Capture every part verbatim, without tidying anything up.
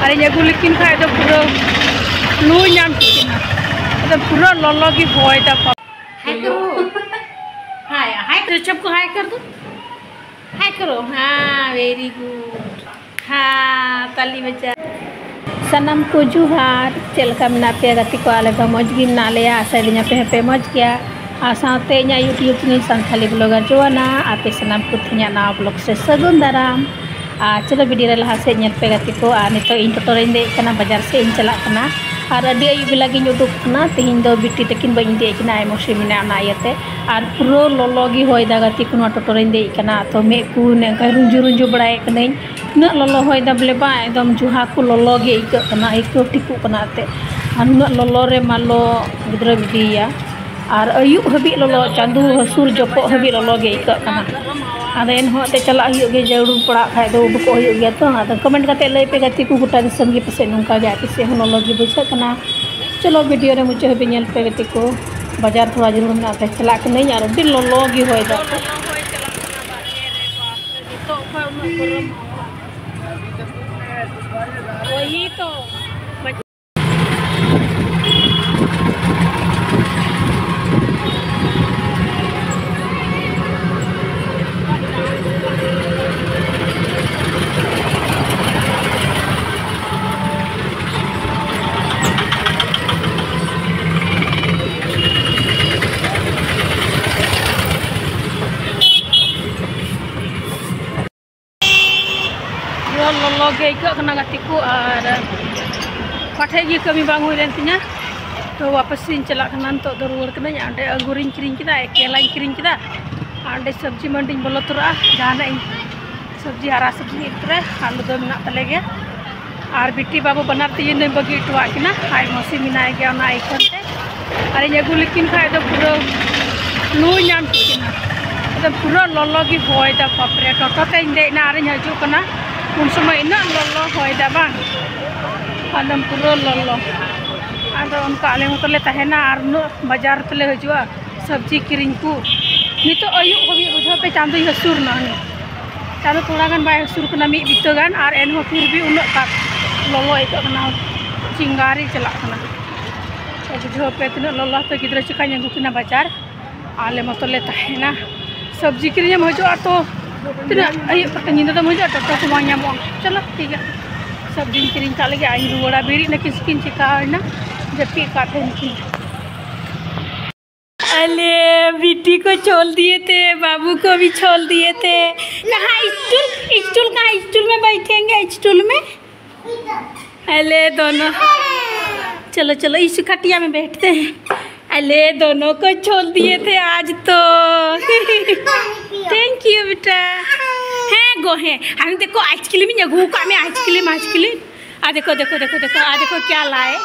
ᱟᱨᱤᱧ ᱟᱹᱜᱩ ᱞᱮᱠᱤᱱ ᱠᱷᱟᱡ ᱫᱚ ᱯᱩᱨᱟᱹ ᱞᱩ ᱧᱟᱢ ᱠᱮᱫ ᱠᱤᱱᱟ᱾ ᱟᱫᱚ ᱯᱩᱨᱟᱹ ᱞᱚᱞᱚ ᱜᱮ ᱦᱚᱭ ᱫᱟ ᱯᱟᱯ᱾ हाय करो। हाय, हाय करो, सबको हाय कर दो। हाय करो। हाँ, वेरी गुड। हाँ, ताली बजा। ᱥᱟᱱᱟᱢ ᱠᱚ ᱡᱚᱦᱟᱨ᱾ ᱪᱮᱫ ᱞᱮᱠᱟ ᱢᱮᱱᱟᱜ ᱯᱮᱭᱟ ᱜᱟᱛᱮ ᱠᱚ? ᱟᱞᱮ ᱫᱚ ᱢᱚᱡᱽ ᱜᱮ ᱢᱮᱱᱟᱜ ᱞᱮᱭᱟ᱾ ᱟᱥᱟᱭ ᱫᱟᱹᱧ ᱟᱯᱮ ᱦᱚᱸᱯᱮ ᱢᱚᱡᱽ ᱜᱮᱭᱟ᱾ ᱟᱨ ᱥᱟᱶᱛᱮ ᱤᱧᱟᱹᱜ YouTube channel ᱥᱟᱱᱛᱷᱟᱞᱤ blogger ᱡᱳᱣᱟᱱᱟ, ᱟᱯᱮ ᱥᱟᱱᱟᱢ ᱠᱚ ᱛᱮᱦᱮᱧᱟᱜ ᱱᱟᱣᱟ vlog ᱥᱮ ᱥᱟᱹᱜᱩᱱ ᱫᱟᱨᱟᱢ᱾ ᱟᱨ ᱪᱚᱞᱚ video ᱨᱮ ᱞᱟᱦᱟ ᱥᱮᱫ ᱧᱮᱞ ᱯᱮ ᱜᱟᱛᱮ ᱠᱚ᱾ ᱟᱨ ᱱᱤᱛᱚᱜ ᱤᱧ ᱴᱳᱴᱳ ᱨᱮᱧ ᱫᱮᱡ ᱠᱟᱱᱟ, ᱵᱟᱡᱟᱨ ᱥᱮᱫ ᱤᱧ ᱪᱟᱞᱟᱜ ᱠᱟᱱᱟ᱾ ᱟᱨ ᱟᱹᱰᱤ ᱟᱹᱭᱩᱵ ᱵᱮᱞᱟ ᱜᱤᱧ ᱩᱰᱩᱠ ᱠᱟᱱᱟ᱾ ᱛᱮᱦᱮᱧ ᱫᱚ ᱵᱤᱴᱤ ᱛᱟᱹᱠᱤᱱ ᱵᱟᱹᱧ ᱤᱫᱤᱭᱮᱫ ᱠᱤᱱᱟ, ᱟᱭᱢᱚᱥᱤ ᱢᱮᱱᱟᱜᱼᱟ ᱚᱱᱟ ᱤᱭᱟᱹᱛᱮ᱾ ᱟᱨ ᱯᱩᱨᱟᱹ ᱞᱚᱞᱚ ᱜᱮ ᱦᱚᱭ ᱫᱟ ᱜᱟᱛᱮ ᱠᱚ, ᱱᱚᱣᱟ ᱴᱳᱴᱳ ᱨᱮᱧ ᱫᱮᱡ ᱠᱟᱱᱟ᱾ ᱛᱚ ᱢᱮᱫ ᱠᱚ ᱚᱱᱮ ᱚᱱᱠᱟᱭ ᱨᱩᱸᱡᱩ ᱨᱩᱸᱡᱩ ᱵᱟᱲᱟᱭᱮᱫ ᱠᱟᱹᱱᱟᱹᱧ᱾ ᱩᱱᱟᱹᱜ ᱞᱚᱞᱚ ᱦᱚᱭ ᱫᱟ ᱵᱚᱞᱮ ᱵᱟᱝ, ᱮᱠᱫᱚᱢ ᱡᱩᱦᱟ ᱠᱚ ᱞᱚᱞᱚ ᱜᱮ ᱟᱹᱭᱠᱟᱹᱜ ᱠᱟᱱᱟ, ᱟᱹᱭᱠᱟᱹᱣ ᱴᱷᱤᱠᱚᱜ ᱠᱟᱱᱟ ᱮᱱᱛᱮᱫ᱾ ᱟᱨ ᱩᱱᱟᱹᱜ ᱞᱚᱞᱚ ᱨᱮ ᱢᱟ ᱞᱚ ᱜᱤᱫᱽᱨᱟᱹᱢ ᱤᱫᱤᱭᱮᱭᱟ᱾ ᱟᱨ ᱟᱹᱭᱩᱵ ᱦᱟᱹᱵᱤᱡ ᱞᱚᱞᱚ, ᱪᱟᱸᱫᱚ ᱦᱟᱹᱥᱩᱨ ᱡᱚᱯᱚᱜ ᱦᱟᱹᱵᱤᱡ ᱞᱚᱞᱚ ᱜᱮ ᱟᱹᱭᱠᱟᱹᱜ ᱠᱟᱱᱟ᱾ ᱟᱫᱚ ᱮᱱᱦᱚᱸ ᱮᱱᱛᱮᱫ ᱪᱟᱞᱟᱜ ᱦᱩᱭᱩᱜ ᱜᱮᱭᱟ, ᱡᱟᱹᱨᱩᱲ ᱯᱟᱲᱟᱜ ᱠᱷᱟᱡ ᱫᱚ ᱩᱰᱩᱠᱚᱜ ᱦᱩᱭᱩᱜ ᱜᱮᱭᱟ᱾ ᱛᱚ ᱟᱫᱚ comment ᱠᱟᱛᱮ ᱞᱟᱹᱭ ᱯᱮ ᱜᱟᱛᱮ ᱠᱚ, ᱜᱚᱴᱟ ᱫᱤᱥᱚᱢ ᱜᱮ ᱯᱟᱥᱮᱡ ᱱᱚᱝᱠᱟ ᱜᱮ ᱟᱯᱮ ᱥᱮᱫ ᱦᱚᱸ ᱞᱚᱞᱚ ᱜᱮ ᱵᱩᱡᱷᱟᱹᱜ ᱠᱟᱱᱟ᱾ ᱪᱚᱞᱚ video ᱨᱮ ᱢᱩᱪᱟᱹᱫ ᱦᱟᱹᱵᱤᱡ ᱧᱮᱞ ᱯᱮ ᱜᱟᱛᱮ ᱠᱚ᱾ ᱵᱟᱡᱟᱨ ᱛᱷᱚᱲᱟ ᱡᱟᱹᱨᱩᱲ ᱢᱮᱱᱟᱜ ᱛᱮ ᱪᱟᱞᱟᱜ ᱠᱟᱹᱱᱟᱹᱧ ᱟᱨ ᱟᱹᱰᱤ ᱞᱚᱞᱚ ᱜᱮ ᱦᱚᱭ ᱫᱟ᱾ ᱱᱤᱛᱚᱜ ᱠᱷᱚᱱ ᱩᱱᱟᱹᱜ ᱜᱚᱨᱚᱢ ᱦᱟᱣᱟ᱾ ᱳᱭ ᱛᱚ᱾ ᱯᱩᱨᱟᱹ ᱞᱚᱞᱚ ᱜᱮ ᱟᱹᱭᱠᱟᱹᱜ ᱠᱟᱱᱟ ᱜᱟᱛᱮ ᱠᱚ, ᱟᱨ ᱚᱠᱟ ᱴᱷᱮᱡ ᱜᱮ ᱠᱟᱹᱢᱤ ᱵᱟᱝ ᱦᱩᱭ ᱞᱮᱱ ᱛᱤᱧᱟ᱾ ᱛᱚ ᱣᱟᱯᱟᱥ ᱤᱧ ᱪᱟᱞᱟᱜ ᱠᱟᱱᱟ᱾ ᱱᱤᱛᱚᱜ ᱫᱚ ᱨᱩᱣᱟᱹᱲ ᱠᱟᱹᱱᱟᱹᱧ᱾ ᱚᱸᱰᱮ ᱟᱹᱜᱩᱨᱤᱧ ᱠᱤᱨᱤᱧ ᱠᱮᱫᱟ, ᱠᱮᱞᱟᱧ ᱠᱤᱨᱤᱧ ᱠᱮᱫᱟ, ᱟᱨ ᱚᱸᱰᱮ ᱥᱚᱵᱽᱡᱤ ᱢᱟᱱᱰᱤᱧ ᱵᱚᱞᱚ ᱛᱚᱨᱟᱜᱼᱟ᱾ ᱡᱟᱦᱟᱱᱟᱜ ᱤᱧ ᱥᱚᱵᱽᱡᱤ, ᱦᱟᱨᱟ ᱥᱚᱵᱽᱡᱤ ᱤᱫᱤ ᱛᱚᱨᱟᱭᱟ, ᱟᱹᱞᱩ ᱫᱚ ᱢᱮᱱᱟᱜ ᱛᱟᱞᱮ ᱜᱮᱭᱟ᱾ ᱟᱨ ᱵᱤᱴᱤ ᱵᱟᱹᱵᱩ ᱵᱟᱱᱟᱨ ᱛᱮ ᱤᱧ ᱫᱚᱧ ᱵᱟᱹᱜᱤ ᱦᱚᱴᱚᱣᱟᱜ ᱠᱤᱱᱟ, ᱟᱡ ᱢᱟᱹᱥᱤ ᱢᱮᱱᱟᱭ ᱜᱮᱭᱟ ᱚᱱᱟ ᱤᱭᱟᱹᱛᱮ᱾ ᱟᱨᱤᱧ ᱟᱹᱜᱩ ᱞᱮᱠᱤᱱ ᱠᱷᱟᱡ ᱫᱚ ᱯᱩᱨᱟᱹ ᱞᱩ ᱧᱟᱢ ᱠᱮᱫ ᱠᱤᱱᱟ᱾ ᱟᱫᱚ ᱯᱩᱨᱟᱹ ᱞᱚᱞᱚ ᱜᱮ ᱦᱚᱭ ᱫᱟ, ᱵᱟᱯᱨᱮ! ᱴᱳᱴᱳ ᱛᱮᱧ ᱫᱮᱡ ᱮᱱᱟ ᱟᱨᱤᱧ ᱦᱤᱡᱩᱜ ᱠᱟᱱᱟ, ᱩᱱ ᱥᱚᱢᱚᱭ ᱤᱱᱟᱹᱜ ᱞᱚᱞᱚ ᱦᱚᱭ ᱫᱟ ᱵᱟᱝ, ᱟᱫᱚᱢ ᱯᱩᱨᱟᱹ ᱞᱚᱞᱚ᱾ ᱟᱫᱚ ᱚᱱᱠᱟ ᱟᱞᱮ ᱢᱚᱛᱚ ᱞᱮ ᱛᱟᱦᱮᱱᱟ ᱟᱨ ᱩᱱᱟᱹᱜ ᱵᱟᱡᱟᱨ ᱛᱮᱞᱮ ᱦᱤᱡᱩᱜᱼᱟ ᱥᱚᱵᱽᱡᱤ ᱠᱤᱨᱤᱧ ᱠᱚ᱾ ᱱᱤᱛᱚᱜ ᱟᱹᱭᱩᱵ ᱦᱟᱹᱵᱤᱡ ᱵᱩᱡᱷᱟᱹᱣ ᱯᱮ ᱪᱟᱸᱫᱚᱭ ᱦᱟᱹᱥᱩᱨ ᱮᱱᱟ ᱦᱟᱹᱱᱤ᱾ ᱪᱟᱸᱫᱚ ᱛᱷᱚᱲᱟ ᱜᱟᱱ ᱵᱟᱭ ᱦᱟᱹᱥᱩᱨ ᱠᱟᱱᱟ, ᱢᱤᱫ ᱵᱤᱛᱟᱹ ᱜᱟᱱ, ᱟᱨ ᱮᱱᱦᱚᱸ ᱯᱷᱤᱨ ᱵᱷᱤ ᱩᱱᱟᱹᱜ ᱠᱟᱴ ᱞᱚᱞᱚ ᱟᱹᱭᱠᱟᱹᱜ ᱠᱟᱱᱟ, ᱪᱤᱝᱜᱟᱨᱤ ᱪᱟᱞᱟᱜ ᱠᱟᱱᱟ᱾ ᱛᱚ ᱵᱩᱡᱷᱟᱹᱣ ᱯᱮ ᱛᱤᱱᱟᱹᱜ ᱞᱚᱞᱚ᱾ ᱛᱚ ᱜᱤᱫᱽᱨᱟᱹ ᱪᱮᱠᱟᱧ ᱟᱹᱜᱩ ᱠᱤᱱᱟ ᱵᱟᱡᱟᱨ, ᱟᱞᱮ ᱢᱚᱛᱚ ᱞᱮ ᱛᱟᱦᱮᱱᱟ᱾ ᱥᱚᱵᱽᱡᱤ ᱠᱤᱨᱤᱧᱮᱢ ᱦᱤᱡᱩᱜᱼᱟ ᱛᱚ ᱛᱤᱱᱟᱹᱜ ᱟᱹᱭᱩᱵ ᱠᱟᱛᱮ, ᱧᱤᱫᱟᱹ ᱫᱚᱢ ᱦᱤᱡᱩᱜᱼᱟ, ᱴᱳᱴᱳ ᱠᱚ ᱵᱟᱝ ᱧᱟᱢᱚᱜᱼᱟ᱾ ᱪᱚᱞᱚ ᱴᱷᱤᱠ ᱜᱮᱭᱟ, ᱥᱚᱵᱽᱡᱤᱧ ᱠᱤᱨᱤᱧ ᱠᱟᱜ ᱞᱮᱜᱮ, ᱟᱨᱤᱧ ᱨᱩᱣᱟᱹᱲᱟ᱾ ᱵᱮᱨᱮᱫ ᱱᱟᱹᱠᱤᱱ, ᱥᱮᱠᱤᱱ ᱪᱮᱠᱟᱣ ᱮᱱᱟ, ᱡᱟᱹᱯᱤᱫ ᱠᱟᱜ ᱛᱟᱦᱮᱱ ᱠᱤᱱ᱾ अरे बेटी को छोड़ दिए थे, बाबू को भी छोड़ दिए थे। कहाँ स्टूल, स्टूल कहाँ? स्टूल में बैठेंगे, स्टूल में। अरे दोनों, चलो चलो, इस खटिया में बैठते हैं। अरे दोनों को छोड़ दिए थे आज तो। थैंक यू बेटा। हैं गो हैं, हम देखो आइसक्रीम ही अगू का में आइसक्रीम, आइसक्रीम। आ देखो, देखो, देखो, देखो, आ देखो क्या लाए।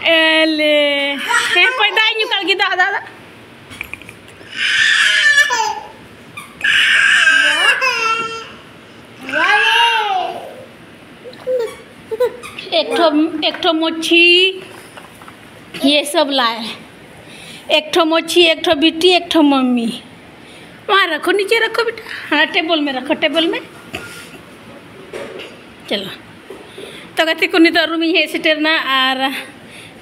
एले। हैं, पैदा ही निकल गई, दा, दा, दा। एक ठो, एक ठो मोची, ये सब लाए। एक ठो मोची, एक ठो बिटी, एक ठो मम्मी। वहाँ रखो, नीचे रखो बेटा। हाँ, टेबल में रखो, टेबल में। चलो, तो ᱜᱟᱛᱮ ᱠᱚ, ᱱᱤᱛᱚᱜ ᱨᱩᱢ ᱤᱧ ᱦᱮᱡ ᱥᱮᱴᱮᱨ ᱮᱱᱟ᱾ ᱟᱨ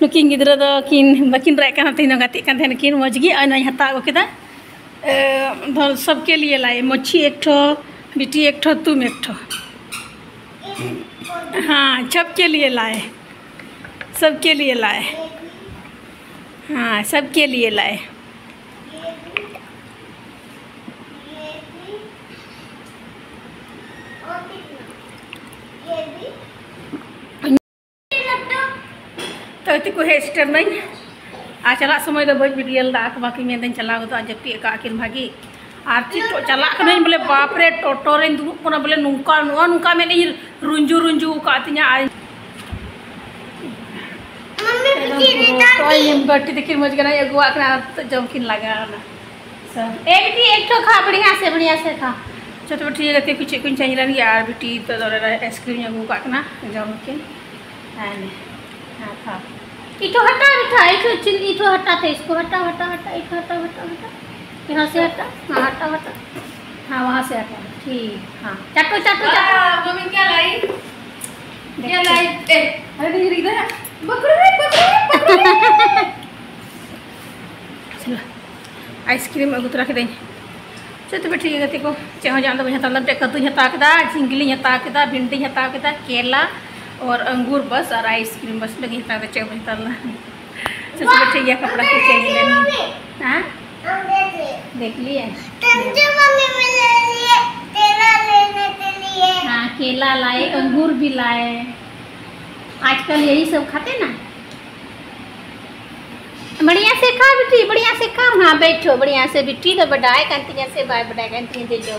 ᱱᱩᱠᱤᱱ ᱜᱤᱫᱽᱨᱟᱹ ᱫᱚ ᱠᱤᱱ ᱵᱟᱹᱠᱤᱱ ᱨᱟᱜ ᱠᱟᱱᱟ, ᱛᱮᱦᱮᱧ ᱫᱚ ᱜᱟᱛᱮᱜ ᱠᱟᱱ ᱛᱟᱦᱮᱱ ᱠᱤᱱ ᱢᱚᱡᱽ ᱜᱮ᱾ ᱟᱨ ᱱᱚᱣᱟᱧ ᱦᱟᱛᱟᱣ ᱟᱹᱜᱩ ᱠᱮᱫᱟ, ᱮ, ᱫᱷᱚᱨ, ᱥᱚᱵᱠᱮ ᱞᱤᱭᱮ ᱞᱟᱭᱮ, ᱢᱚᱪᱷᱤ ᱮᱠ ᱴᱷᱚ, ᱵᱤᱴᱤ ᱮᱠ ᱴᱷᱚ, ᱛᱩᱢ ᱮᱠ ᱴᱷᱚ᱾ हाँ, सबके लिए लाए, सबके लिए लाए। हाँ, सबके लिए लाए। ᱛᱚ ᱜᱟᱛᱮ ᱠᱚ, ᱦᱮᱡ ᱥᱮᱴᱮᱨ ᱱᱟᱹᱧ᱾ ᱟᱨ ᱪᱟᱞᱟᱜ ᱥᱚᱢᱚᱭ ᱫᱚ ᱵᱟᱹᱧ ᱵᱷᱤᱰᱤᱭᱳ ᱞᱮᱫᱟ, ᱟᱠᱚ ᱵᱟᱠᱤᱱ ᱢᱮᱱᱫᱟᱹᱧ ᱪᱟᱞᱟᱣ ᱜᱚᱫᱚᱜᱼᱟ, ᱡᱟᱹᱯᱤᱫ ᱟᱠᱟᱫ ᱠᱤᱱ ᱵᱷᱟᱜᱤ᱾ ᱟᱨ ᱪᱮᱫ ᱪᱚ ᱪᱟᱞᱟᱜ ᱠᱟᱹᱱᱟᱹᱧ ᱵᱚᱞᱮ, ᱵᱟᱯ ᱨᱮ, ᱴᱳᱴᱳ ᱨᱮᱧ ᱫᱩᱲᱩᱵ ᱠᱟᱱᱟ ᱵᱚᱞᱮ, ᱱᱚᱝᱠᱟ, ᱱᱚᱜᱼᱚ ᱱᱚᱝᱠᱟ ᱢᱮᱫ ᱤᱧ ᱨᱩᱸᱡᱩ ᱨᱩᱸᱡᱩ ᱟᱠᱟᱫ ᱛᱤᱧᱟ᱾ ᱟᱨ ᱮᱠᱫᱚᱢ ᱯᱩᱨᱟᱹ ᱴᱚᱭ ᱵᱟᱹᱴᱤ ᱛᱟᱹᱠᱤᱱ ᱢᱚᱡᱽ ᱜᱮ ᱱᱟᱜ ᱟᱹᱜᱩᱣᱟᱜ ᱠᱟᱱᱟ, ᱟᱨ ᱱᱤᱛᱚᱜ ᱡᱚᱢ ᱠᱤᱱ ᱞᱟᱜᱟᱣ ᱮᱱᱟ᱾ ᱥᱚ, ᱮ ᱵᱤᱴᱤ, ᱮᱠ ᱴᱷᱚ ᱠᱷᱟ, ᱵᱟᱲᱤᱭᱟ ᱥᱮ, ᱵᱟᱲᱤᱭᱟ ᱥᱮ ᱠᱷᱟ᱾ ᱪᱚ ᱛᱚᱵᱮ ᱴᱷᱤᱠ ᱜᱮᱭᱟ, ᱜᱟᱛᱮ ᱠᱚ ᱪᱮᱫ ᱠᱚᱧ ᱪᱮᱧᱡᱽ ᱞᱮᱱ ᱜᱮᱭᱟ, ᱟᱨ ᱵᱤᱴᱤ ᱱᱤᱛᱚᱜ ᱫᱚ ᱚᱸᱰᱮ ᱟᱭᱤᱥᱠᱨᱤᱢ ᱤᱧ ᱟᱹᱜᱩ ᱟᱠᱟᱫ ᱠᱤᱱᱟ, ᱡᱚᱢ ᱟᱹᱠᱤᱱ᱾ ᱦᱮᱸ, ᱦᱮᱸ, ᱠᱷᱟ᱾ इठो हटा बेटा, इठो चिन, इठो हटाते इसको, हटा, हटा, हटा, इठो हटा, हटा, हटा। यहाँ से हटा, हाँ, हटा, हटा। हाँ, वहाँ से हटा। हाँ, चाटो, चाटो, चाटो। वाह, मम्मी क्या लाई? क्या लाई? ए, अरे, नहीं, इधर आ। पकड़ो रे, पकड़ो रे, पकड़ो रे। ᱪᱚᱞᱚ, ᱟᱭᱤᱥᱠᱨᱤᱢ ᱟᱹᱜᱩ ᱛᱚᱨᱟ ᱠᱤᱫᱟᱹᱧ᱾ ᱪᱮᱫ ᱛᱚᱵᱮ ᱴᱷᱤᱠ ᱜᱮᱭᱟ ᱜᱟᱛᱮ ᱠᱚ, ᱪᱮᱫ ᱦᱚᱸ ᱡᱟᱦᱟᱸ ᱫᱚ ᱵᱟᱹᱧ ᱦᱟᱛᱟᱣ ᱞᱮᱫᱟ᱾ ᱢᱤᱫᱴᱮᱡ ᱠᱟᱹᱫᱩᱧ ᱦᱟᱛᱟᱣ ᱠᱮᱫᱟ, ᱡᱷᱤᱝᱜᱞᱤᱧ ᱦᱟᱛᱟᱣ ᱠᱮᱫᱟ, ᱵᱷᱤᱱᱰᱤᱧ ᱦᱟᱛᱟᱣ ᱠᱮᱫᱟ, ᱠᱮᱞᱟ ᱟᱨ ᱟᱝᱜᱩᱨ ᱵᱟᱥ ᱟᱨ ᱟᱭᱤᱥᱠᱨᱤᱢ ᱵᱟᱥ ᱞᱟᱹᱜᱤᱫ ᱦᱟᱛᱟᱣ ᱠᱮᱫᱟ, ᱪᱮᱫ ᱦᱚᱸ ᱵᱟᱹᱧ ᱦᱟᱛᱟᱣ ᱞᱮᱫᱟ᱾ ᱪᱮᱫ ᱛᱚᱵᱮ ᱴᱷᱤᱠ ᱜᱮᱭᱟ, ᱠᱟᱯᱲᱟ ᱠᱚ ᱪᱮᱧᱡᱽ ᱞᱮᱱ ᱜᱮ᱾ ᱦᱮᱸ? ᱫᱮᱠᱷ ᱞᱤᱭᱟ? ᱛᱟᱱᱡᱩ ᱢᱟᱢᱤ ᱢᱤᱞᱮ ᱞᱤᱭᱮ, ᱛᱮᱨᱟ ᱞᱮᱱᱮ ᱠᱮ ᱞᱤᱭᱮ। हाँ, केला लाए, अंगूर भी लाए। आजकल यही सब खाते ना। बढ़िया से खा बिट्टी, बढ़िया से खा। हाँ, बैठो, बढ़िया से बिट्टी। तो बडाय कांति जैसे बाय बडाय कांति दे जो।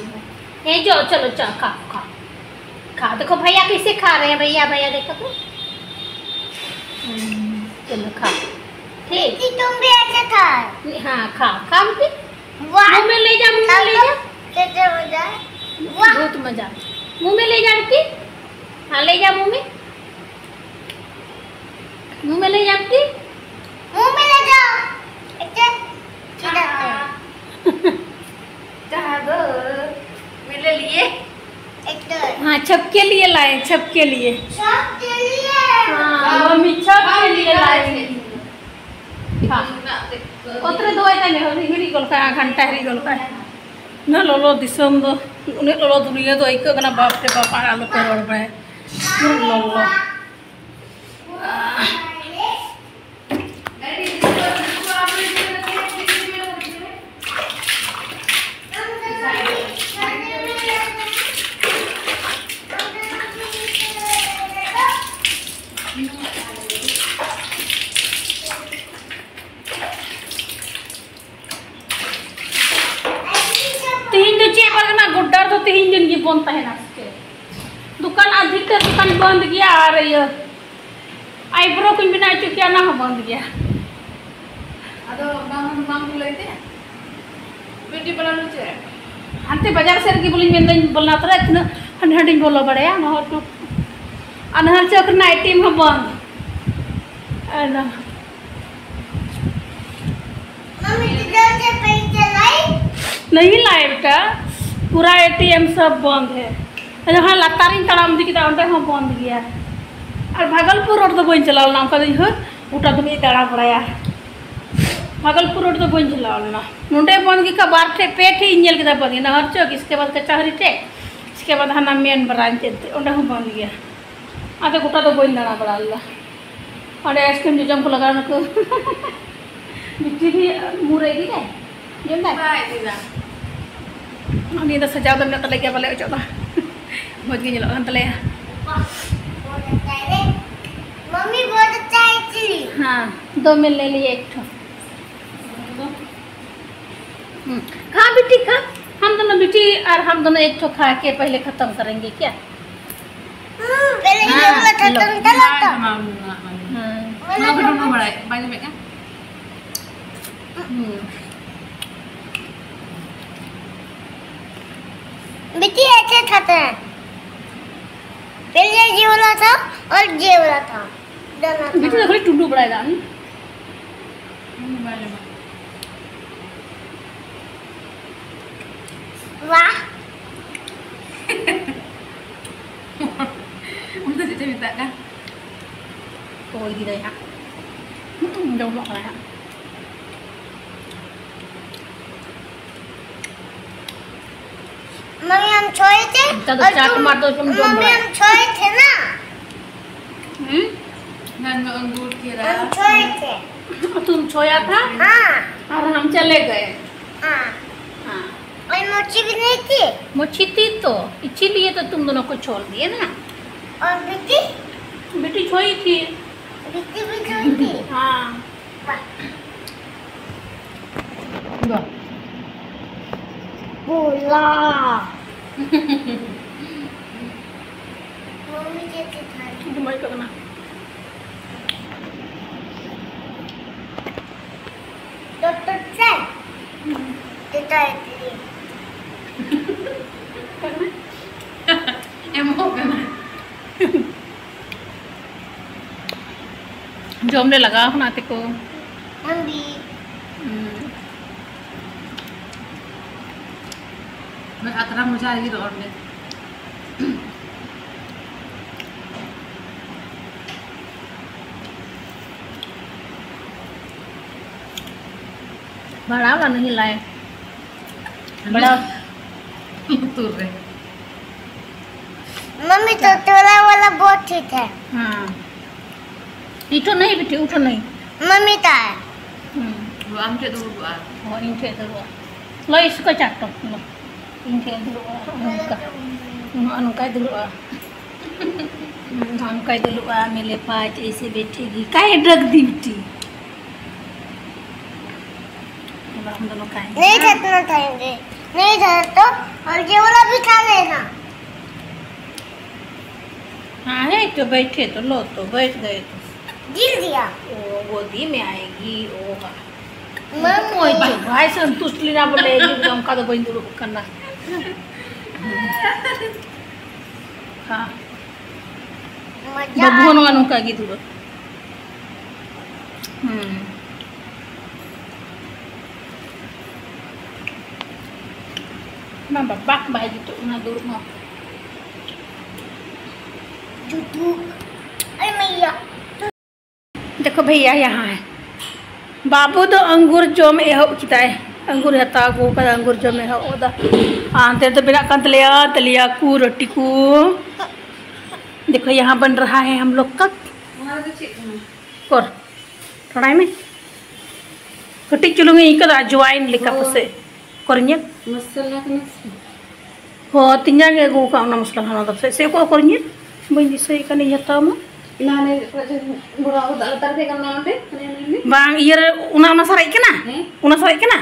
ए जो, चलो, चलो, खा, खा। खा, देखो भैया कैसे खा रहे हैं, भैया, भैया देखो तो। हम्म, चलो खा। ठीक। बिट्टी, तुम भी ऐसे खा। हाँ, खा, खा बिट्टी। वाह। मुंह में ले जा, मुंह में ले जा। कैसे मजा है? वाह। बहुत मजा। मुंह में ले जा बिट्टी। हाँ, ले जा मुंह में। मुंह में ले जा बिट्टी। मुंह में ले जाओ। ऐसे। सीधा करो। चाह दो। मेरे लिए। एक तो। हाँ, सबके लिए लाए, सबके लिए। सबके लिए। हाँ, मम्मी सबके लिए लाई। हाँ। ᱚᱛᱨᱮ ᱫᱚᱦᱚᱭ ᱛᱟᱭ ᱢᱮ, ᱦᱤᱨᱤ ᱜᱚᱞ ᱠᱟᱜᱼᱟ, ᱜᱷᱟᱱᱴᱟ ᱦᱤᱨᱤ ᱜᱚᱞ ᱠᱟᱜᱼᱟ᱾ ᱩᱱᱟᱹᱜ ᱞᱚᱞᱚ ᱫᱤᱥᱚᱢ ᱫᱚ, ᱩᱱᱟᱹᱜ ᱞᱚᱞᱚ ᱫᱩᱱᱤᱭᱟᱹ ᱫᱚ ᱟᱹᱭᱠᱟᱹᱜ ᱠᱟᱱᱟ, ᱵᱟᱯ ᱨᱮ ᱵᱟᱯ, ᱟᱨ ᱟᱞᱚᱯᱮ ᱨᱚᱲ ᱵᱟᱲᱟᱭᱟ᱾ ᱩᱱᱟᱹᱜ ᱞᱚᱞᱚ᱾ ᱛᱤᱦᱤᱧ ᱫᱚ ᱪᱮᱫ ᱵᱟᱨ ᱠᱟᱱᱟ? ᱜᱚᱰᱰᱟᱨ ᱫᱚ ᱛᱤᱦᱤᱧ ᱫᱤᱱ ᱜᱮ ᱵᱚᱱᱫ ᱛᱟᱦᱮᱱᱟ ᱥᱮ ᱪᱮᱫ? ᱫᱚᱠᱟᱱ ᱟᱫᱷᱤᱠᱛᱟᱨ ᱫᱚᱠᱟᱱ ᱵᱚᱱᱫ ᱜᱮᱭᱟ, ᱟᱨ ᱤᱭᱟᱹ ᱟᱭᱵᱨᱳ ᱠᱚᱧ ᱵᱮᱱᱟᱣ ᱦᱚᱪᱚ ᱠᱮᱭᱟ, ᱚᱱᱟ ᱦᱚᱸ ᱵᱚᱱᱫ ᱜᱮᱭᱟ᱾ ᱟᱫᱚ ᱵᱟᱝ, ᱵᱟᱝ ᱠᱚ ᱞᱟᱹᱭ ᱛᱮ? ᱵᱤᱭᱩᱴᱤ ᱯᱟᱨᱞᱟᱨ ᱫᱚ ᱪᱮᱫ? ᱦᱟᱱᱛᱮ ᱵᱟᱡᱟᱨ ᱥᱮᱫ ᱨᱮᱜᱮ ᱵᱚᱞᱮᱧ ᱢᱮᱱᱫᱟᱹᱧ, ᱵᱚᱞᱚ ᱛᱚᱨᱟ ᱛᱤᱱᱟᱹᱜ ᱦᱟᱸᱰᱮ ᱱᱟᱸᱰᱮᱧ ᱵᱚᱞᱚ ᱵᱟᱲᱟᱭᱟ, ᱚᱱᱟ ᱦᱚᱸ ᱴᱩᱠ᱾ ᱟᱨ ᱱᱟᱦᱟᱨ ᱪᱚᱠ ᱨᱮᱱᱟᱜ ᱮᱴᱤᱮᱢ ᱦᱚᱸ ᱵᱚᱱᱫ᱾ ᱟᱨ ᱱᱚᱣᱟ मम्मी, तुझे उसे पैसे लाई? नहीं लाए बेटा, ᱯᱩᱨᱟ ᱮᱴᱤᱮᱢ ᱥᱚᱵ ᱵᱚᱱᱫ ᱦᱮ᱾ ᱡᱟᱦᱟᱸ ᱞᱟᱛᱟᱨᱤᱧ ᱛᱟᱲᱟᱢ ᱤᱫᱤ ᱠᱮᱫᱟ, ᱚᱸᱰᱮ ᱦᱚᱸ ᱵᱚᱱᱫ ᱜᱮᱭᱟ᱾ ᱟᱨ ᱵᱷᱟᱜᱚᱞᱯᱩᱨ ᱨᱳᱰ ᱫᱚ ᱵᱟᱹᱧ ᱪᱟᱞᱟᱣ ᱞᱮᱱᱟ, ᱚᱱᱠᱟ ᱫᱚᱧ ᱦᱟᱹᱨ ᱜᱚᱴᱟ ᱫᱚᱢᱮ ᱫᱟᱬᱟ ᱵᱟᱲᱟᱭᱟ᱾ ᱵᱷᱟᱜᱚᱞᱯᱩᱨ ᱨᱳᱰ ᱫᱚ ᱵᱟᱹᱧ ᱪᱟᱞᱟᱣ ᱞᱮᱱᱟ᱾ ᱱᱚᱸᱰᱮ ᱵᱚᱱᱫ ᱜᱮ ᱠᱟ ᱵᱟᱨ ᱴᱷᱮᱡ, ᱯᱮ ᱴᱷᱮᱡ ᱤᱧ ᱧᱮᱞ ᱠᱮᱫᱟ ᱵᱚᱱᱫ ᱜᱮ᱾ ᱱᱟᱦᱟᱨ ᱪᱚᱠ, ᱤᱥᱠᱮ ᱵᱟᱫ ᱠᱟᱪᱟᱦᱟᱨᱤ ᱴᱷᱮᱡ, ᱤᱥᱠᱮ ᱵᱟᱫ ᱦᱟᱱᱟ ᱢᱮᱱ ᱵᱨᱟᱧᱪ ᱮᱱᱛᱮ, ᱚᱸᱰᱮ ᱦᱚᱸ ᱵᱚᱱᱫ ᱜᱮᱭᱟ᱾ ᱟᱫᱚ ᱜᱚᱴᱟ ᱫᱚ ᱵᱟᱹᱧ ᱫᱟᱬᱟ ᱵᱟᱲᱟ ᱞᱮᱫᱟ᱾ ᱚᱸᱰᱮ ᱟᱭᱤᱥᱠᱨᱤᱢ ᱡᱚᱡᱚᱢ ᱠᱚ ᱞᱟᱜᱟᱣ ᱱᱟᱠᱚ᱾ ᱵᱤᱴᱤ ᱵᱷᱤ ᱢᱩᱨᱮ ᱤᱫᱤ ᱫᱟᱭ? ᱡᱚᱢ ᱫᱟᱭ? ᱵᱟᱭ ᱤᱫᱤ ᱫᱟ᱾ ᱩᱱᱤ ᱫᱚ ᱥᱟᱡᱟᱣ ᱫᱚ ᱢᱮᱱᱟᱜ ᱛᱟᱞᱮ ᱜᱮᱭᱟ, ᱵᱟᱞᱮ ᱚᱪᱚᱜ ᱫᱟ᱾ ᱢᱚᱡᱽ ᱜᱮ ᱧᱮᱞᱚᱜ ᱠᱟᱱ ᱛᱟᱞᱮᱭᱟ᱾ मम्मी बहुत अच्छा है चिली। हाँ, दो में ले लिए एक ठो। हम्म, खा बेटी खा। हम दोनों बेटी और हम दोनों एक ठो खा के पहले खत्म करेंगे क्या? हम्म, पहले ये वाला खत्म करो तो। हाँ। हाँ। मैंने हाँ, दोनों बड़ा है, बाजू में क्या? हम्म। बेटी ऐसे खाते हैं। पहले ये वाला था और ये वाला था। दोनों था। बेटी तो खाली टुंडू बड़ा है ना। ᱦᱩᱸ, ᱵᱟᱭ ᱡᱚᱢᱟ᱾ ᱣᱟᱦ᱾ ᱩᱱᱤ ᱫᱚ ᱪᱮᱫ ᱮ ᱢᱮᱛᱟᱜ ᱠᱟᱱ? ᱚᱠᱚᱭ ᱤᱫᱤ ᱫᱟᱭ ᱦᱟᱸᱜ? ᱦᱩᱸ, ᱡᱚᱢᱚᱜ ᱠᱟᱱᱟᱭ ᱦᱟᱸᱜ᱾ मम्मी, हम सोए थे ज़्यादा और चाट तुम, मार दो, तुम जम मम्मी, रहा है। हम सोए थे ना। हम्म? मैं अंगूर के हम रहा। सोए थे। तुम सोया था? हाँ। और हम चले गए। हाँ। हाँ। और मोची भी नहीं थी? मोची थी तो, इसीलिए तो तुम दोनों को छोड़ दिए ना। और बेटी? बेटी सोई थी। बेटी भी सोई थी? हाँ। वाह। वाह। बोला। मम्मी के कितना? डॉक्टर से? हम्म। देता है तेरे। ᱮᱢᱚᱜ ᱠᱟᱱᱟ᱾ ᱡᱚᱢ ᱞᱮ ᱞᱟᱜᱟᱣ ᱠᱟᱱᱟ ᱛᱮᱠᱚ᱾ ᱦᱩᱸ᱾ ᱟᱛᱨᱟ ᱢᱚᱡᱟ ᱜᱮ ᱨᱚᱲ ᱢᱮ᱾ ᱵᱟᱲᱟᱣ ᱞᱟᱱᱟᱧ ᱞᱟᱭ᱾ ᱵᱟᱲᱟᱣ᱾ ᱞᱩᱛᱩᱨ ᱨᱮ᱾ मम्मी, तो तोला वाला बहुत ठीक है। हाँ। इठो नहीं बेटी, उठो नहीं। मम्मी का है। हम्म। वो आम के दूर हुआ। वो इन के दूर हुआ। लो इसको चाटो, लो। इन के दूर हुआ, उनका। उनका दूर हुआ। ᱦᱩᱸ, ᱚᱱᱠᱟᱭ ᱫᱩᱲᱩᱵᱼᱟ, ᱢᱮᱞᱮ ᱯᱟᱸᱪ ᱮᱭᱥᱮ ᱵᱮᱴᱷᱮᱜᱤ, ᱠᱟᱭ ᱰᱨᱟᱜᱽ ᱰᱤᱭᱩᱴᱤ᱾ ᱟᱫᱚ ᱟᱢ ᱫᱚ ᱱᱚᱝᱠᱟᱭ ᱢᱮ᱾ नहीं खत्म करेंगे, नहीं था तो और ये वाला भी खा लेना। हाँ, है तो, बैठे तो, लो तो, बैठ गए तो। गिर दिया। ओ, गोदी में आएगी, ओ बा। मम्मी। ᱢᱚᱡᱽ ᱫᱚ ᱵᱟᱭ ᱥᱚᱱᱛᱩᱥᱴ ᱞᱮᱱᱟ ᱵᱚᱞᱮ, ᱤᱧ ᱫᱚ ᱚᱱᱠᱟ ᱫᱚ ᱵᱟᱹᱧ ᱫᱩᱲᱩᱵ ᱠᱟᱱᱟ᱾ ᱦᱮᱸ᱾ ᱢᱚᱡᱟ᱾ ᱵᱟᱹᱵᱩ ᱦᱚᱸ ᱱᱚᱣᱟ ᱱᱚᱝᱠᱟ ᱜᱮ ᱫᱩᱲᱩᱵ᱾ ᱦᱩᱸ᱾ ᱢᱟ ᱵᱟᱵᱟ, ᱵᱟᱭ ᱡᱩᱛᱩᱜ ᱠᱟᱱᱟ ᱫᱩᱲᱩᱵ ᱦᱚᱸ᱾ ᱡᱩᱛᱩᱜ᱾ ᱟᱭ ᱢᱟᱭᱟ᱾ देखो भैया, यहाँ है बाबू ᱫᱚ ᱟᱝᱜᱩᱨ ᱡᱚᱢ ᱮᱦᱚᱵ ᱠᱮᱫᱟᱭ᱾ ᱟᱝᱜᱩᱨ ᱦᱟᱛᱟᱣ ᱟᱹᱜᱩ ᱠᱟᱫᱟ, ᱟᱝᱜᱩᱨ ᱡᱚᱢ ᱮᱦᱚᱵ ᱠᱟᱫᱟ᱾ ᱟᱨ ᱦᱟᱱᱛᱮ ᱨᱮᱫᱚ ᱵᱮᱱᱟᱜ ᱠᱟᱱ ᱛᱟᱞᱮᱭᱟ ᱛᱟᱞᱮᱭᱟ ᱠᱚ, ᱨᱩᱴᱤ ᱠᱚ᱾ देखो, यहाँ बन रहा है हम लोग का। ᱚᱱᱟ ᱫᱚ ᱪᱮᱫ ᱠᱟᱱᱟ? ᱠᱚᱨ, ᱛᱷᱚᱲᱟᱭ ᱢᱮ᱾ ᱠᱟᱹᱴᱤᱡ ᱪᱩᱞᱩᱝ ᱤᱧ ᱟᱹᱭᱠᱟᱹᱣ ᱫᱟ, ᱟᱡᱣᱟᱭᱤᱱ ᱞᱮᱠᱟ ᱦᱳᱭ᱾ ᱯᱟᱥᱮᱡ᱾ ᱠᱚᱨ ᱧᱮᱞ᱾ ᱢᱚᱥᱞᱟ ᱠᱟᱱᱟ ᱥᱮ? ᱦᱚᱸ, ᱛᱤᱧᱟ ᱜᱮ ᱟᱹᱜᱩ ᱟᱠᱟᱫ ᱚᱱᱟ ᱢᱚᱥᱞᱟ, ᱦᱟᱱᱟ ᱫᱚ ᱯᱟᱥᱮᱡ᱾ ᱥᱮ ᱚᱠᱚᱭ ᱠᱚᱨ ᱧᱮᱞ? ᱵᱟᱹᱧ ᱫᱤᱥᱟᱹᱭᱮᱫ ᱠᱟᱱ, ᱤᱧ ᱦᱟᱛᱟᱣ ᱢᱟ᱾ ᱚᱱᱟ ᱦᱟᱱᱮ ᱵᱚᱲᱟ ᱫᱟᱜ ᱞᱟᱛᱟᱨ ᱨᱮ ᱚᱱᱟ ᱚᱸᱰᱮ, ᱦᱟᱱᱮ ᱚᱱᱟ ᱚᱸᱰᱮ᱾ ᱵᱟᱝ, ᱤᱭᱟᱹ ᱨᱮ, ᱚᱱᱟ, ᱚᱱᱟ ᱥᱟᱨᱮᱡ ᱠᱟᱱᱟ? ᱦᱮᱸ᱾ ᱚᱱᱟ ᱥᱟᱨᱮᱡ ᱠᱟᱱᱟ?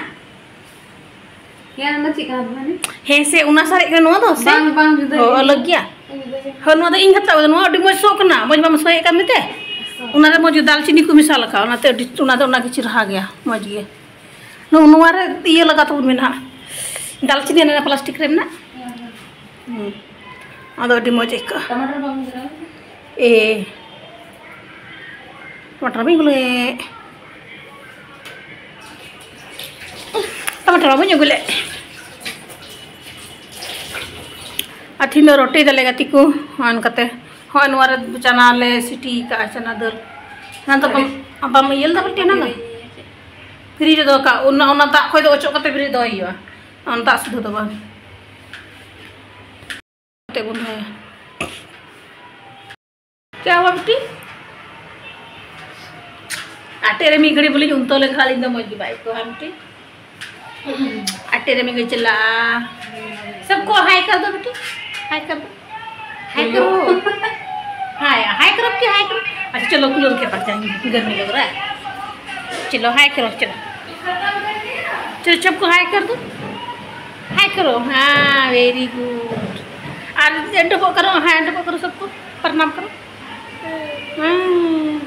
ᱦᱮᱸ, ᱚᱱᱟ ᱪᱮᱫ ᱠᱟᱱᱟ ᱛᱟᱦᱞᱮ? ᱦᱮᱸ ᱥᱮ, ᱚᱱᱟ ᱥᱟᱨᱮᱡ ᱠᱟᱱᱟ ᱱᱚᱣᱟ ᱫᱚ ᱥᱮ? ᱵᱟᱝ, ᱵᱟᱝ, ᱡᱩᱫᱟᱹ ᱦᱳᱭ, ᱜᱮᱭᱟ᱾ ᱟᱞᱟᱜᱽ ᱜᱮᱭᱟ᱾ ᱡᱩᱫᱟᱹ ᱜᱮᱭᱟ᱾ ᱦᱳᱭ, ᱱᱚᱣᱟ ᱫᱚ ᱤᱧ ᱦᱟᱛᱟᱣ ᱠᱟᱫᱟ, ᱱᱚᱣᱟ ᱟᱹᱰᱤ ᱢᱚᱡᱽ ᱥᱚ ᱠᱟᱱᱟ, ᱢᱚᱡᱽ ᱵᱟᱢ ᱥᱚᱭᱮᱫ ᱠᱟᱱ ᱢᱮᱛᱮ? ᱥᱚ᱾ ᱚᱱᱟ ᱨᱮ ᱢᱚᱡᱽ ᱫᱟᱞᱪᱤᱱᱤ ᱠᱚ ᱢᱮᱥᱟᱞ ᱟᱠᱟᱫ, ᱚᱱᱟᱛᱮ ᱟᱹᱰᱤ, ᱚᱱᱟ ᱫᱚ ᱚᱱᱟ ᱜᱮ ᱪᱮᱨᱦᱟ ᱜᱮᱭᱟ, ᱢᱚᱡᱽ ᱜᱮ᱾ ᱱᱚ-, ᱱᱚᱣᱟ ᱨᱮ ᱤᱭᱟᱹ ᱞᱟᱜᱟᱣ ᱛᱟᱵᱚᱱ ᱢᱮ ᱱᱟᱦᱟᱜ, ᱫᱟᱞᱪᱤᱱᱤ ᱚᱱᱟ ᱯᱞᱟᱥᱴᱤᱠ ᱨᱮ ᱢᱮᱱᱟᱜ᱾ ᱦᱩᱸ᱾ ᱟᱫᱚ ᱟᱹᱰᱤ ᱢᱚᱡᱽ ᱟᱹᱭᱠᱟᱹᱜᱼᱟ᱾ ᱴᱟᱢᱟᱴᱟᱨ ᱵᱟᱢ ᱞᱟᱜᱟᱣ ᱠᱟᱫᱟ? ᱮ, ᱴᱟᱢᱟᱴᱟᱨ ᱵᱟᱹᱧ ᱟᱹᱜᱩ ᱞᱮᱫ᱾ ᱴᱟᱢᱟᱴᱟᱨ ᱵᱟᱹᱧ ᱟᱹᱜᱩ ᱞᱮᱫ᱾ ᱟᱨ ᱛᱤᱦᱤᱧ ᱫᱚ ᱨᱩᱴᱤ ᱫᱟᱞᱮ ᱜᱟᱛᱮ ᱠᱚ, ᱦᱚᱸᱜᱼᱚ ᱱᱚᱝᱠᱟᱛᱮ᱾ ᱦᱚᱸᱜᱼᱚᱭ ᱱᱚᱣᱟ ᱨᱮ ᱪᱟᱱᱟ ᱞᱮ ᱥᱤᱴᱤ ᱠᱟᱜᱼᱟ, ᱪᱟᱱᱟ ᱫᱟᱹᱞ᱾ ᱚᱱᱟ ᱫᱚ ᱵᱟᱢ, ᱵᱟᱢ ᱤᱭᱟᱹ ᱞᱮᱫᱟ ᱵᱤᱴᱤ ᱚᱱᱟ ᱫᱚ? ᱯᱷᱨᱤᱡᱽ ᱨᱮ ᱫᱚᱦᱚ ᱠᱟᱜ, ᱚᱱᱟ, ᱚᱱᱟ ᱫᱟᱜ ᱠᱷᱚᱡ ᱫᱚ ᱚᱪᱚᱜ ᱠᱟᱛᱮ ᱯᱷᱨᱤᱡᱽ ᱨᱮ ᱫᱚᱦᱚᱭ ᱦᱩᱭᱩᱜᱼᱟ, ᱚᱱᱟ ᱫᱟᱜ ᱥᱩᱫᱷᱟᱹ ᱫᱚ ᱵᱟᱝ᱾ ᱠᱟᱛᱮ ᱵᱚᱱ ᱫᱚᱦᱚᱭᱟ᱾ ᱪᱮᱫ ᱦᱚᱸ ᱵᱟᱝ ᱵᱤᱴᱤ? ᱟᱴᱮᱫ ᱨᱮ ᱢᱤᱫ ᱜᱷᱟᱹᱲᱤ ᱵᱚᱞᱮᱧ ᱩᱱᱛᱚ ᱞᱮᱱᱠᱷᱟᱱ ᱟᱹᱞᱤᱧ ᱫᱚ ᱢᱚᱡᱽ ᱜᱮ ᱵᱟᱭ ᱟᱹᱭᱠᱟᱹᱣᱟ ᱵᱤᱴᱤ᱾ ᱟᱴᱮᱫ ᱨᱮ ᱢᱤᱫ ᱜᱷᱟᱹᱲᱤ ᱪᱟᱞᱟᱜᱼᱟ᱾ सबको हाय कर दो बेटी, हाय कर दो, हाय करो। हाय, हाय करो बेटी, हाय करो। अच्छा चलो, कूलर के पास जाएंगे, गर्मी लग रहा है। चलो हाय करो, चलो। चलो सबको हाय कर दो, हाय करो। हाँ, वेरी गुड। और डबो करो, हाँ डबो करो, सबको प्रणाम करो। हाँ।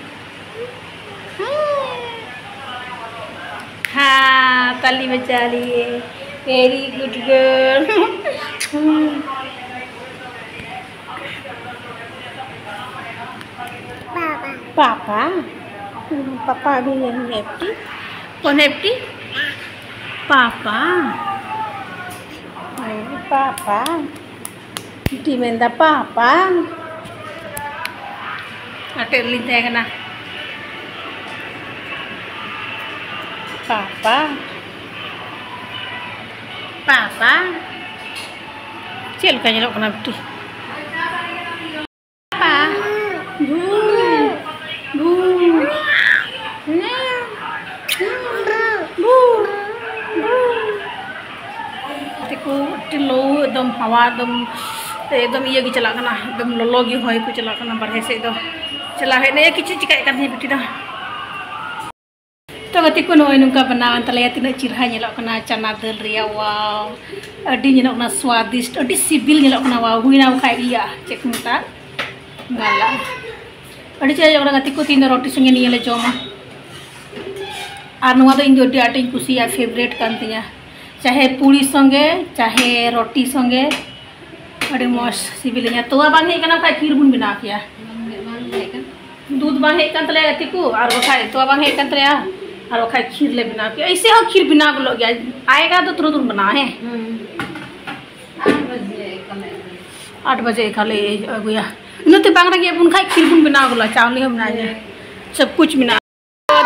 हाँ, ताली बजा लिए। Very good girl. पापा। पापा भी यही है बेटी। कौन है बेटी? पापा। पापा। ᱵᱤᱴᱤ ᱢᱮᱱᱫᱟ, "ᱯᱟᱯᱟ, ᱟᱴᱮᱫ ᱨᱮᱞᱤᱧ ᱛᱟᱦᱮᱸ ᱠᱟᱱᱟ᱾ ᱯᱟᱯᱟ, ᱯᱟᱯᱟ, ᱪᱮᱫ ᱞᱮᱠᱟ ᱧᱮᱞᱚᱜ ᱠᱟᱱᱟ ᱵᱤᱴᱤ?" ᱯᱟᱯᱟ, ᱵᱷᱩ, ᱵᱷᱩ, ᱵᱷᱩ, ᱵᱷᱩ, ᱵᱷᱩ᱾ ᱜᱟᱛᱮ ᱠᱚ, ᱟᱹᱰᱤ ᱞᱚ, ᱮᱠᱫᱚᱢ ᱦᱟᱣᱟ, ᱮᱠᱫᱚᱢ, ᱮᱠᱫᱚᱢ ᱤᱭᱟᱹ ᱜᱮ ᱪᱟᱞᱟᱜ ᱠᱟᱱᱟ, ᱮᱠᱫᱚᱢ ᱞᱚᱞᱚ ᱜᱮ ᱦᱚᱭ ᱠᱚ ᱪᱟᱞᱟᱜ ᱠᱟᱱᱟ ᱵᱟᱨᱦᱮ ᱥᱮᱫ ᱫᱚ᱾ ᱪᱟᱞᱟᱣ ᱦᱮᱡ ᱱᱮ ᱠᱤᱪᱷᱩ ᱪᱤᱠᱟᱹᱭᱮᱫ ᱠᱟᱱ ᱛᱤᱧᱟᱹ ᱵᱤᱴᱤ ᱫᱚ᱾ ᱛᱚ ᱜᱟᱛᱮ ᱠᱚ, ᱱᱚᱜᱼᱚᱭ ᱱᱚᱝᱠᱟ ᱵᱮᱱᱟᱣ ᱮᱱ ᱛᱟᱞᱮᱭᱟ᱾ ᱛᱤᱱᱟᱹᱜ ᱪᱮᱨᱦᱟ ᱧᱮᱞᱚᱜ ᱠᱟᱱᱟ ᱪᱟᱱᱟ ᱫᱟᱹᱞ ᱨᱮᱭᱟᱜ, wow! ᱟᱹᱰᱤ ᱧᱮᱞᱚᱜ ᱠᱟᱱᱟ ᱥᱣᱟᱫᱤᱥᱴ, ᱟᱹᱰᱤ ᱥᱤᱵᱤᱞ ᱧᱮᱞᱚᱜ ᱠᱟᱱᱟ, wow! ᱦᱩᱭᱱᱟ ᱵᱟᱠᱷᱟᱡ ᱤᱭᱟᱹ, ᱪᱮᱫ ᱠᱚ ᱢᱮᱛᱟᱜᱼᱟ, ᱜᱟᱞᱟ᱾ ᱟᱹᱰᱤ ᱪᱮᱦᱨᱟ ᱧᱮᱞᱚᱜ ᱠᱟᱱᱟ ᱜᱟᱛᱮ ᱠᱚ, ᱛᱤᱦᱤᱧ ᱫᱚ ᱨᱩᱴᱤ ᱥᱚᱸᱜᱮ ᱱᱤᱭᱟᱹ ᱞᱮ ᱡᱚᱢᱟ᱾ ᱟᱨ ᱱᱚᱣᱟ ᱫᱚ ᱤᱧ ᱫᱚ ᱟᱹᱰᱤ ᱟᱸᱴᱤᱧ ᱠᱩᱥᱤᱭᱟᱜᱼᱟ, favourite ᱠᱟᱱ ᱛᱤᱧᱟ, ᱪᱟᱦᱮ ᱯᱩᱲᱤ ᱥᱚᱸᱜᱮ, ᱪᱟᱦᱮ ᱨᱩᱴᱤ ᱥᱚᱸᱜᱮ, ᱟᱹᱰᱤ ᱢᱚᱡᱽ ᱥᱤᱵᱤᱞᱤᱧᱟ᱾ ᱛᱚᱣᱟ ᱵᱟᱝ ᱦᱮᱡ ᱠᱟᱱᱟ ᱵᱟᱠᱷᱟᱡ ᱠᱷᱤᱨ ᱵᱚᱱ ᱵᱮᱱᱟᱣ ᱠᱮᱭᱟ᱾ ᱵᱟᱝ ᱦᱮᱡ ᱠᱟᱱᱟ᱾ ᱫᱩᱫᱷ ᱵᱟᱝ ᱦᱮᱡ ᱠᱟᱱ ᱛᱟᱞᱮᱭᱟ ᱜᱟᱛᱮ ᱠᱚ, ᱟᱨ ᱵᱟᱠᱷᱟᱡ ᱛᱚᱣᱟ ᱵᱟᱝ ᱦᱮᱡ ᱠᱟᱱ ᱛᱟᱞᱮᱭᱟ, ᱟᱨ ᱵᱟᱠᱷᱟᱡ ᱠᱷᱤᱨ ᱞᱮ ᱵᱮᱱᱟᱣ ᱠᱮᱭᱟ᱾ ᱮᱭᱥᱮ ᱦᱚᱸ ᱠᱷᱤᱨ ᱵᱮᱱᱟᱣ ᱜᱚᱞᱚᱜ ᱜᱮᱭᱟ, ᱟᱭᱮᱜᱟ ᱛᱚ ᱛᱩᱨᱩᱛ ᱵᱚᱱ ᱵᱮᱱᱟᱣᱟ, ᱦᱮᱸ? ᱦᱩᱸ᱾ ᱟᱨ ᱵᱟᱡᱮ ᱠᱟᱱᱟ᱾ ᱟᱴ ᱵᱟᱡᱮ ᱮᱠᱟᱞᱮ ᱟᱹᱜᱩᱭᱟ᱾ ᱤᱱᱟᱹᱛᱮ ᱵᱟᱝ ᱨᱮᱸᱜᱮᱡ ᱵᱚᱱ ᱠᱷᱟᱡ ᱠᱷᱤᱨ ᱵᱚᱱ ᱵᱮᱱᱟᱣ ᱜᱚᱞᱟ, ᱪᱟᱣᱞᱮ ᱦᱚᱸ ᱢᱮᱱᱟᱜᱼᱟ, ᱥᱚᱵ ᱠᱩᱪ ᱢᱮᱱᱟᱜᱼᱟ᱾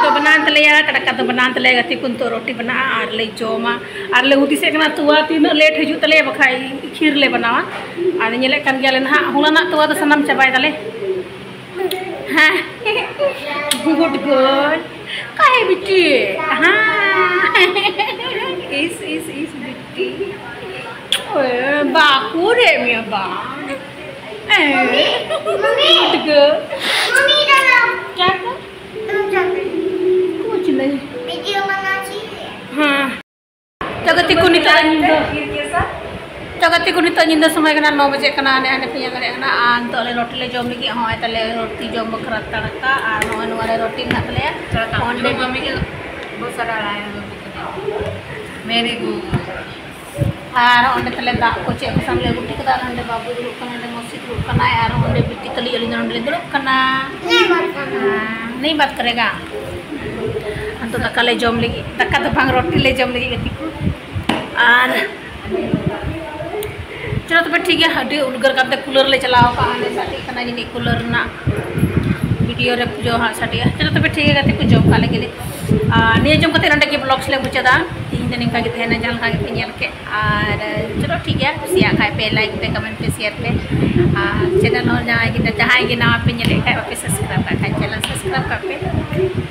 ᱫᱚ ᱵᱮᱱᱟᱣ ᱛᱟᱞᱮᱭᱟ, ᱫᱟᱠᱟ ᱫᱚ ᱵᱮᱱᱟᱣ ᱛᱟᱞᱮᱭᱟ, ᱜᱟᱛᱮ ᱠᱚ ᱱᱤᱛᱚᱜ ᱨᱩᱴᱤ ᱵᱮᱱᱟᱜᱼᱟ ᱟᱨ ᱞᱮ ᱡᱚᱢᱟ᱾ ᱟᱨ ᱞᱮ ᱦᱩᱫᱤᱥᱮᱫ ᱠᱟᱱᱟ ᱛᱚᱣᱟ ᱛᱤᱱᱟᱹᱜ ᱞᱮᱴ ᱦᱤᱡᱩᱜ ᱛᱟᱞᱮᱭᱟ, ᱵᱟᱠᱷᱟᱡ ᱠᱷᱤᱨ ᱞᱮ ᱵᱮᱱᱟᱣᱟ᱾ ᱟᱨ ᱧᱮᱞᱮᱫ ᱠᱟᱱ ᱜᱮᱭᱟᱞᱮ ᱱᱟᱦᱟᱜ, ᱦᱚᱞᱟᱱᱟᱜ ᱛᱚᱣᱟ ᱫᱚ ᱥᱟᱱᱟᱢ ᱪᱟᱵᱟᱭ ᱫᱟᱞᱮ᱾ ᱦᱮᱸ, good girl. ᱠᱟᱦᱮ ᱵᱤᱴᱤ? ᱦᱮᱸ, ᱤᱥ, ᱤᱥ, ᱤᱥ ᱵᱤᱴᱤ᱾ ᱳᱭ, ᱵᱟᱠᱚ ᱨᱮ ᱢᱮᱭᱟ ᱵᱟ᱾ ᱦᱮᱸ, good girl. क्या कर? कुछ नहीं. ᱦᱮᱸ᱾ ᱛᱚ ᱜᱟᱛᱮ ᱠᱚ, ᱱᱤᱛᱚᱜ ᱧᱤᱫᱟᱹ, ᱛᱚ ᱜᱟᱛᱮ ᱠᱚ, ᱱᱤᱛᱚᱜ ᱧᱤᱫᱟᱹ ᱥᱚᱢᱚᱭ ᱠᱟᱱᱟ, ᱱᱚ ᱵᱟᱡᱮ ᱠᱟᱱᱟ, ᱚᱱᱮ ᱦᱟᱸᱰᱮ ᱯᱮ ᱧᱮᱞ ᱫᱟᱲᱮᱭᱟᱜ ᱠᱟᱱᱟ᱾ ᱟᱨ ᱱᱤᱛᱚᱜ ᱟᱞᱮ ᱨᱩᱴᱤ ᱞᱮ ᱡᱚᱢ ᱞᱟᱹᱜᱤᱫ, ᱦᱚᱸᱜᱼᱚᱭ ᱛᱟᱞᱮ ᱨᱩᱴᱤ ᱡᱚᱢ ᱵᱟᱠᱷᱨᱟ ᱛᱟᱲᱠᱟ, ᱟᱨ ᱱᱚᱜᱼᱚᱭ ᱱᱚᱣᱟ ᱨᱮ ᱨᱩᱴᱤ ᱢᱮᱱᱟᱜ ᱛᱟᱞᱮᱭᱟ᱾ ᱚᱸᱰᱮ ᱢᱟᱢᱤ ᱜᱮ ᱵᱚᱦᱩᱛ ᱥᱟᱨᱟ ᱞᱟᱭᱟ, very good. ᱟᱨ ᱚᱸᱰᱮ ᱛᱟᱞᱮ ᱫᱟᱜ ᱠᱚ ᱪᱮᱫ ᱠᱚ ᱥᱟᱢ ᱞᱮ ᱟᱹᱜᱩ ᱴᱷᱤᱠ ᱠᱟᱫᱟ, ᱟᱨ ᱚᱸᱰᱮ ᱵᱟᱹᱵᱩ ᱫᱩᱲᱩᱵ ᱠᱟᱱᱟ, ᱚᱸᱰᱮ ᱢᱚᱥᱤ ᱫᱩᱲᱩᱵ ᱠᱟᱱᱟᱭ, ᱟᱨ ᱚᱸᱰᱮ ᱵᱤᱴᱤ ᱛᱟᱹᱞᱤᱧ ᱟᱹᱞᱤᱧ ᱫᱚ ᱱᱚᱸᱰᱮ ᱞᱤᱧ ᱫᱩᱲᱩᱵ ᱠᱟᱱᱟ᱾ ᱱᱤᱭᱟᱹ ᱵᱟᱛ ᱠᱟᱨᱮᱜᱟ᱾ ᱟᱫᱚ ᱫᱟᱠᱟ ᱞᱮ ᱡᱚᱢ ᱞᱟᱹᱜᱤᱫ, ᱫᱟᱠᱟ ᱫᱚ ᱵᱟᱝ, ᱨᱩᱴᱤ ᱞᱮ ᱡᱚᱢ ᱞᱟᱹᱜᱤᱫ ᱜᱟᱛᱮ ᱠᱚ᱾ ᱟᱨ ᱪᱚᱞᱚ ᱛᱚᱵᱮ ᱴᱷᱤᱠ ᱜᱮᱭᱟ, ᱟᱹᱰᱤ ᱩᱫᱽᱜᱟᱹᱨ ᱠᱟᱱᱛᱮ ᱠᱩᱞᱟᱨ ᱞᱮ ᱪᱟᱞᱟᱣ ᱠᱟᱜᱼᱟ, ᱦᱟᱸᱰᱮ ᱥᱟᱰᱮ ᱠᱟᱱᱟ ᱡᱟᱹᱱᱤᱡ ᱠᱩᱞᱟᱨ ᱨᱮᱱᱟᱜ ᱵᱷᱤᱰᱤᱭᱳ ᱨᱮ ᱯᱩᱡᱟᱹ ᱦᱟᱸᱜ ᱥᱟᱰᱮᱜᱼᱟ᱾ ᱪᱚᱞᱚ ᱛᱚᱵᱮ ᱴᱷᱤᱠ ᱜᱮᱭᱟ ᱜᱟᱛᱮ ᱠᱚ, ᱡᱚᱢ ᱠᱟᱜ ᱞᱮᱜᱮ ᱞᱮ᱾ ᱟᱨ ᱱᱤᱭᱟᱹ ᱡᱚᱢ ᱠᱟᱛᱮ ᱱᱚᱸᱰᱮ ᱜᱮ ᱵᱞᱚᱜᱽ ᱞᱮ ᱢᱩᱪᱟᱹᱫᱟ᱾ ᱛᱤᱦᱤᱧ ᱫᱚ ᱱᱤᱝᱠᱟ ᱜᱮ ᱛᱟᱦᱮᱱᱟ, ᱡᱟᱦᱟᱸ ᱞᱮᱠᱟ ᱜᱮᱯᱮ ᱧᱮᱞ ᱠᱮᱫ᱾ ᱟᱨ ᱪᱚᱞᱚ ᱴᱷᱤᱠ ᱜᱮᱭᱟ, ᱠᱩᱥᱤᱭᱟᱜ ᱠᱷᱟᱡ ᱯᱮ ᱞᱟᱭᱤᱠ ᱯᱮ, ᱠᱚᱢᱮᱱᱴ ᱯᱮ, ᱥᱮᱭᱟᱨ ᱯᱮ᱾ ᱟᱨ ᱪᱮᱱᱮᱞ ᱦᱚᱸ ᱡᱟᱦᱟᱸᱭ ᱜᱮ, ᱡᱟᱦᱟᱸᱭ ᱜᱮ ᱱᱟᱣᱟ ᱯᱮ ᱧᱮᱞᱮᱫ ᱠᱷᱟᱡ, ᱵᱟᱯᱮ ᱥᱟᱵᱥᱠᱨᱟᱭᱤᱵ ᱠᱟᱜ ᱠᱷᱟᱡ ᱪᱮᱱᱮᱞ ᱥᱟᱵᱥᱠᱨᱟᱭᱤᱵ ᱠᱟᱜ ᱯᱮ᱾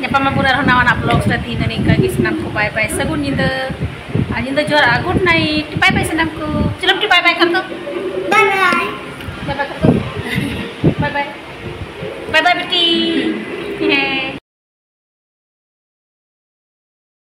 ᱧᱟᱯᱟᱢ ᱟᱵᱚᱱ ᱟᱨᱦᱚᱸ ᱱᱟᱣᱟᱱᱟᱜ ᱵᱞᱚᱜᱽ ᱨᱮ᱾ ᱛᱤᱦᱤᱧ ᱫᱚ ᱱᱤᱝᱠᱟ ᱜᱮ, ᱥᱟᱱᱟᱢ ᱠᱚ ᱵᱟᱭ ᱵᱟᱭ, ᱥᱟᱹᱜᱩᱱ ᱧᱤᱫᱟᱹ᱾ ᱟᱨ ᱧᱤᱫᱟᱹ ᱡᱚᱦᱟᱨ ᱟᱨ ᱜᱩᱰ ᱱᱟᱭᱤᱴ, ᱵᱟᱭ ᱵᱟᱭ ᱥᱟᱱᱟᱢ ᱠᱚ᱾ ᱪᱚᱞᱚ ᱵᱤᱴᱤ ᱵᱟᱭ ᱵᱟᱭ ᱠᱟᱱ ᱫᱚ᱾ ᱵᱟᱭ ᱵᱟᱭ᱾ ᱵᱟᱭ ᱵᱟᱭ ᱠᱟᱱ ᱫᱚ᱾ ᱵᱟᱭ ᱵᱟᱭ᱾ ᱵᱟᱭ ᱵᱟᱭ ᱵᱤᱴᱤ᱾ ᱦᱮᱸ᱾